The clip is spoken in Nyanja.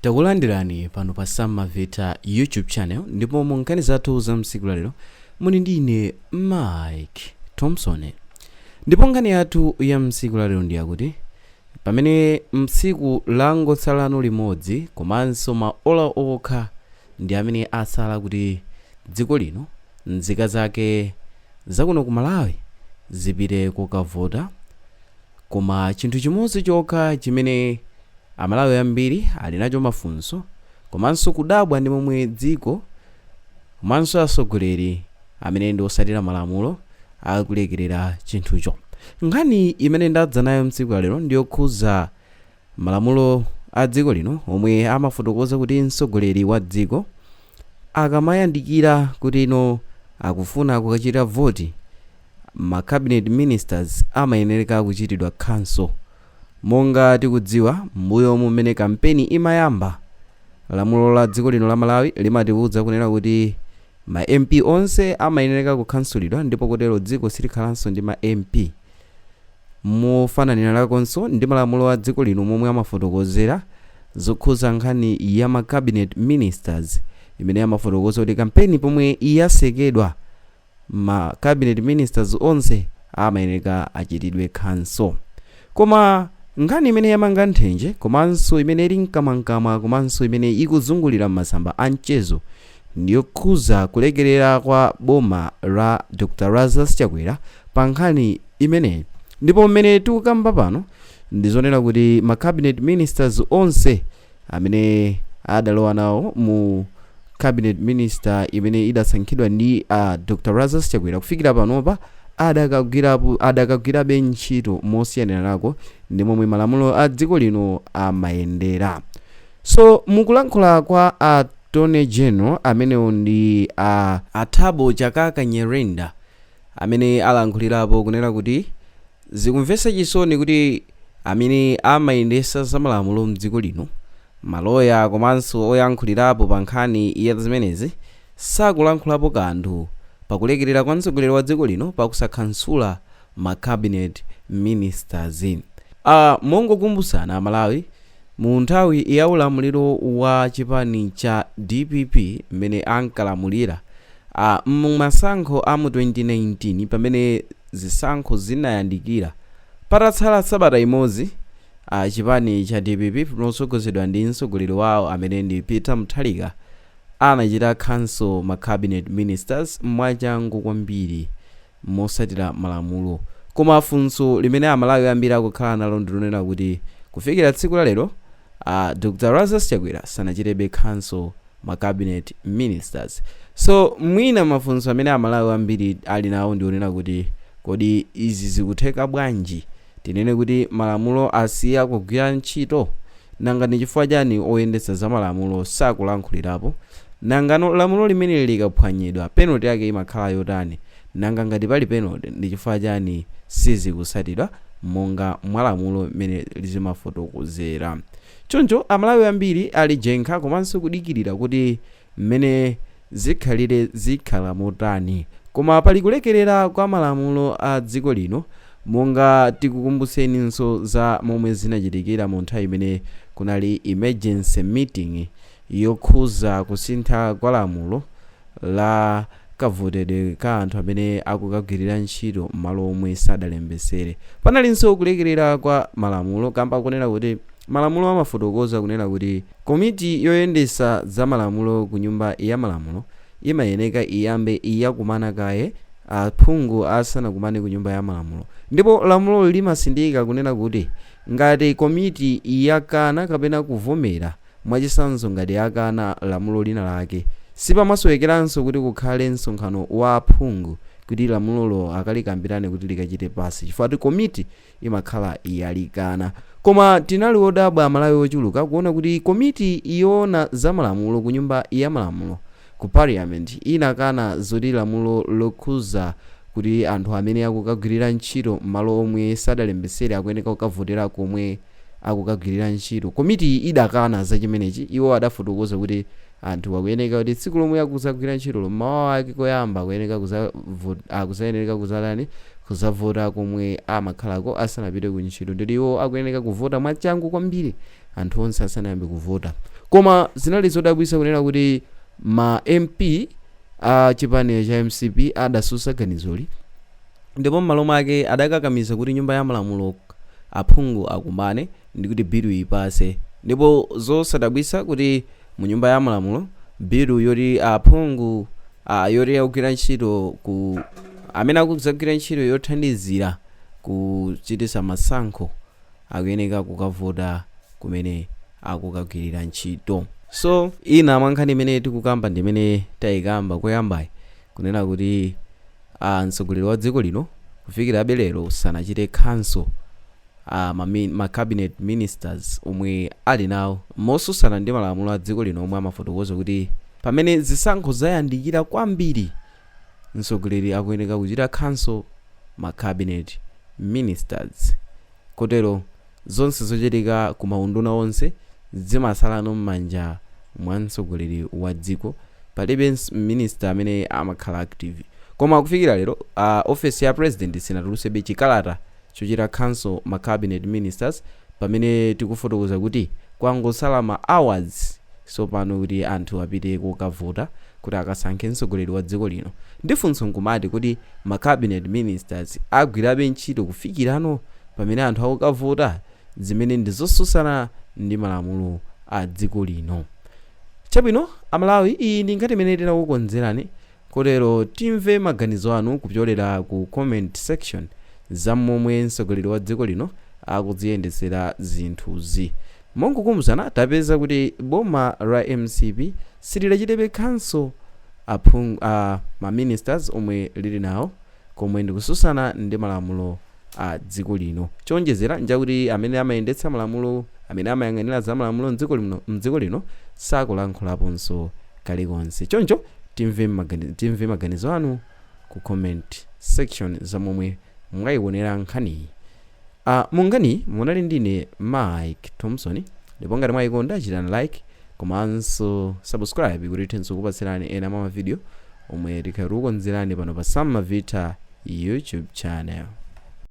Takulandirani pano pa Sam Mavita YouTube channel, ndipo mu nkhani zathu za msiku lalero muli ndi ine Mike Thompson. Ndipo nkhani yathu ya msiku lalero ndi yakuti pamene msiku langotsalano limodzi komanso maola okha ndi amene asala kuti dziko lino, nzika zake zakuno ku Malawi, zipite kukavota, koma chinthu chimodzi chokha chimene Amalawi ambiri ali nacho mafunso komanso kudabwa ndi momwe dziko komanso atsogoleri amene ndi osatira malamulo akulekerera chinthucho. Nkhani imene ndadza nayo mtsiku lalero ndiyokhuza malamulo a dziko lino omwe amafotokoza kuti mtsogoleri wa dziko akamayandikira kuti ino akufuna kukachita voti, ma cabinet ministers amayenereka kuchitidwa cancel. Monga tikudziwa, m'mbuyo mumene kampeni imayamba, lamulo la dziko lino la Malawi limatiwuza kunena kuti ma MP onse amayenereka kukhansulidwa, ndipo kotero dziko silikhalanso ndi ma MP. Mofananirakonso ndi malamulo a dziko lino momwe amafotokozera zokhuza nkhani ya ma cabinet ministers, imene amafotokoza kuti kampeni pomwe yasekedwa, ma cabinet ministers onse amayeneka achitidwe cancel. Koma nkhani imene yamanga nthenje komanso imene ili mkamwamkamwa komanso imene ikuzungulira m'masamba a mchezo ndiyokhuza kulekerera kwa boma la Dr Lazarus Chakwera pa nkhani imeneyi. Ndipo mmene tikukamba pano, ndizonena kuti ma cabinet ministers onse amene adalowa nawo mu cabinet minister imene idasankhidwa ndi Dr Lazarus Chakwera kufikira panopa adakagwirabe ntchito mosiyanirako ndi momwe malamulo a dziko lino amayendera. So mukulankhula kwa Attorney General, amenewo ndi a Thabo Chakaka Nyirenda, amene alankhulirapo kunena kuti zikumvetsa chisoni kuti amene amayendesa za malamulo mdziko lino, maloya komanso oyankhulirapo pa nkhani ya zimenezi, sakulankhulapo kanthu pakulekerera kwa mtsogoleri wa dziko lino pakusakhansula ma cabinet ministers. Mongokumbutsana Amalawi, mu nthawi ya ulamuliro wa chipani cha DPP mmene ankalamulira, mumasankho a mu 2019, pamene zisankho zinayandikira patatsala sabata imodzi, chipani cha DPP motsogozedwa ndi mtsogoleri wawo amene ndi Peter Mutharika anachita cancel ma cabinet ministers mwachangu kwambiri mosatira malamulo. Koma funso limene Amalawi ambiri akukhala nalo ndilonena kuti kufikira tsiku la lero, Dr Lazarus Chakwera sanachitebe cancel ma cabinet ministers. So mwina mafunso amene Amalawi ambiri ali nawo ndionena kuti kodi izi zikutheka bwanji? Tinene kuti malamulo asiya kugwira ntchito? Nanga ndi chifukwa chani oyendetsa za malamulo sakulankhulirapo? Nangano lamulo limene likaphwanyidwa, penalty yake imakhala yotani? Nanga ngati pali penalty, ndi chifukwa chani sizikusatidwa monga mwa lamulo limene lizimafotokozera? Choncho Amalawi ambiri ali jenkha komanso kudikirira kuti mmene zikhalire zikhala motani. Koma pali kulekerera kwa malamulo a dziko lino, monga tikukumbutseninso za momwe zinachitikira mu nthawi imene kunali emergency meeting yokhuza kusintha kwa lamulo la kavotedwe ka anthu amene akukagwirira ntchito m'malo omwe sadalembesere. Panalinso kulekerera kwa malamulo kamba kunena kuti malamulo amafotokoza kunena kuti komiti yoyendesa za malamulo ku Nyumba ya Malamulo imayeneka iyambe yakumana kaye aphungu asanakumane ku Nyumba ya Malamulo. Ndipo lamulo limasindika kunena kuti ngati komiti yakana kapena kuvomera, mwachisanzo ngati yakana lamulo lina lake, sipamasowekeranso kuti kukhale msonkhano wa aphungu kuti lamulolo akalikambirane kuti likachite pass, chifukwa kuti komiti imakhala yalikana. Koma tinali odabwa Amalawi ochuluka kuona kuti komiti yoona za malamulo ku Nyumba ya Malamulo, ku Parliament, inakana zoti lamulo lokhuza kuti anthu amene akukagwirira ntchito m'malo omwe sadalembesere akuyeneka kukavotera komwe akukagwirira ntchito. Komiti idakana za chimenechi. Iwo adafotokoza kuti anthu akuyeneka kuti tsiku lomwe akuzagwira ntchitolo, mmawa wake koyamba akuyeneka akuzayeneka kuzatani, kuzavota komwe amakhalako asanapite ku ntchito, nditi iwo akuyeneka kuvota mwachangu kwambiri anthu onse asanayambe kuvota. Koma zinali zodabwitsa kunena kuti ma MP a chipani cha mcp adasusa ganizoli, ndipo m'malo mwake adakakamiza kuti nyumba ya malamulo, aphungu akumane ndi kuti bilu ipase. Ndipo zosadabwitsa kuti mu nyumba ya malamulo bilu yoti aphungu yoti akugwira ntchito ku amene akudzagwira ntchito yothandizira kuchititsa masankho akuyeneka kukavota kumene akukagwirira ntchito. So ina mwa nkhani imene tikukamba ndi imene tayikamba koyambayi, kunena kuti mtsogoleri wa dziko lino kufikirabe lero sanachite cancel ma cabinet ministers omwe ali nawo, mosusana ndi malamulo a dziko lino omwe amafotokoza kuti pamene zisankho zayandikira kwambiri, mtsogoleri akuyeneka kuchita cancel ma cabinet ministers. Kotero zonse zochitika ku maunduna onse zimasalano m'manja mwa mtsogoleri wa dziko, palibe minister amene amakhala active. Koma kufikira lero office ya president sinatulutsebe chikalata chochita cancel ma cabinet ministers, pamene tikufotokoza kuti kwangosala ma hours tsopano kuti anthu apite kukavota kuti akasankhe mtsogoleri wa dziko lino. Ndifunso nkumati kuti ma cabinet ministers agwirabe ntchito kufikirano pamene anthu akukavota, zimene ndizosusana ndi malamulo a dziko lino? Chabwino Amalawi, iyi ndi nkhani imene tinakukonzerani, kotero timve maganizo anu kupyolera ku comment section za momwe mtsogoleri wa dziko lino akudziyendetsera zinthuzi. Mongokumbutsana, tapeza kuti boma la MCP silidachitebe cancel aphungu, ma ministers omwe lili nawo, komwe ndikususana ndi malamulo a dziko lino. Chonjezera njakuti amene amayendetsa malamulo, amene amayang'anira za malamulo mdziko lino sakulankhulaponso kalikonse. Choncho timve maganizo anu ku comment section za momwe mwayionera nkhaniyi. Mu nkhani munali ndine Mike Thompson, ndipo ngati mwayikonda chitani like komanso subscribe kuti tithenso kupatsirani ena mwa mavidiyo omwe tikhala tikukonzerani pano pa Sam Mavita YouTube channel.